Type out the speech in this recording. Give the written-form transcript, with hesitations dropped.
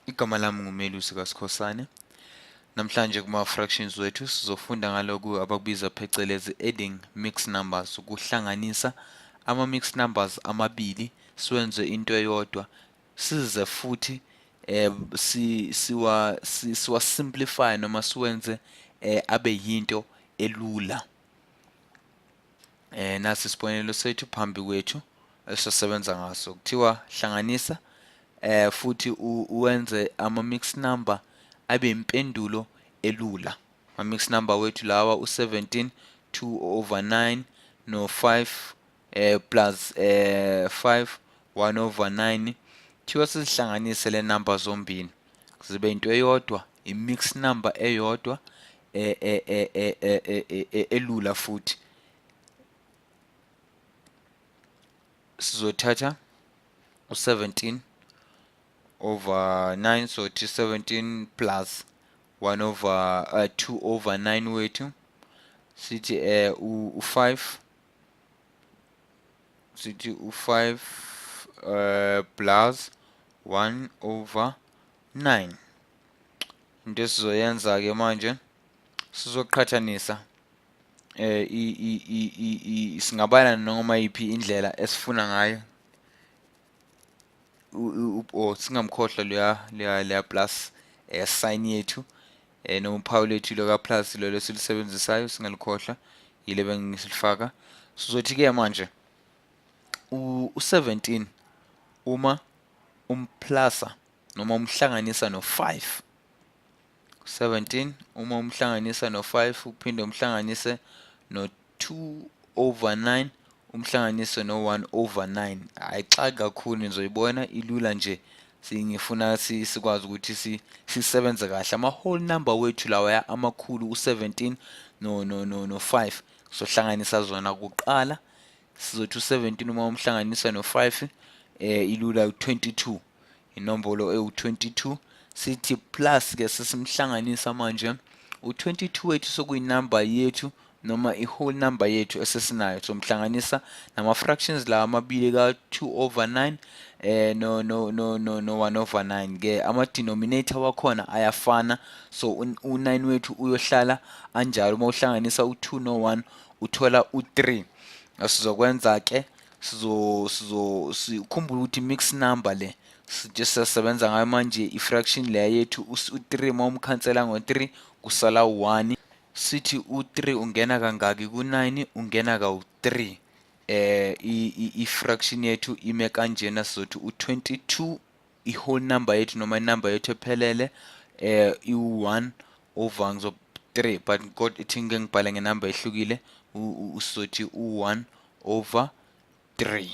Igama lami nguMelusi kaSikhosana. Namhlanje kuma-fractions wethu sizofunda ngalokhu abakubiza phecelezi adding mixed numbers, ukuhlanganisa ama-mixed numbers amabili siwenze into eyodwa, size futhi siwa siwa simplify noma siwenze abe yinto elula. Nasi isibonelo sethu phambi kwethu esisebenza ngaso. Kuthiwa hlanganisa futhi uwenze ama mixed number abe impendulo elula. Ama mixed number wethu lawa u17 2 over 9 no 5 plus 5 1 over 9. Kuthiwa sizihlanganise le number zombili zibe into eyodwa, i-mixed number eyodwa elula. Futhi sizothatha u-17 over 9, so 17 plus 1 over 2 over 9 wethu, sithi u-5, sithi u-5 plus 1 over 9. Into esizoyenza ke manje, sizoqhathanisa singabala noma yiphi indlela esifuna ngayo, or singamkhohlwa leya plus sign yethu, noma uphawu lethu lo plus lolo esilusebenzisayo, singalikhohlwa, yile bengisilifaka. Sizothi ke manje u-17 uma umplasa noma umhlanganisa no-5, 17 uma umhlanganisa no-5, uphinde umhlanganise no-2 over 9, umhlanganise no-1 over 9. Ayixaki kakhulu, nizoyibona ilula nje. Singifuna sikwazi ukuthi sisebenze kahle. Ama-whole number wethu lawa amakhulu, u-17 no 5, sohlanganisa zona kuqala. Sizothi u-17 uma umhlanganisa no-5, ilula, u-22, inombolo ewu-22. Sithi plus ke, sesimhlanganisa manje u-22 wethu, sokuyinamba yethu noma i-whole number yethu esesinayo. Somhlanganisa nama-fractions lawa amabili ka-2 over 9 no 1 over 9 ke. Ama-denominator wakhona ayafana, so u-9 wethu uyohlala anjalo. Uma uhlanganisa u-2 no-1 uthola u-3. Sizokwenza ke, sizo sizo sikhumbula ukuthi mixed number le sisebenza ngayo manje, i-fraction leya yethu. U-3 uma umkhansela ngo-3 kusala u-1. Sithi u-3 ungena kangaki ku-9? Ungena kawu-3. I-fraction yethu ime kanjena. Sizothi u-22, i-whole number yethu noma inumber yethu ephelele, iwu-1 over ngizo 3, but kodwa ithi ngike ngibhale ngenamba ehlukile. Usizothi u-1 over 3.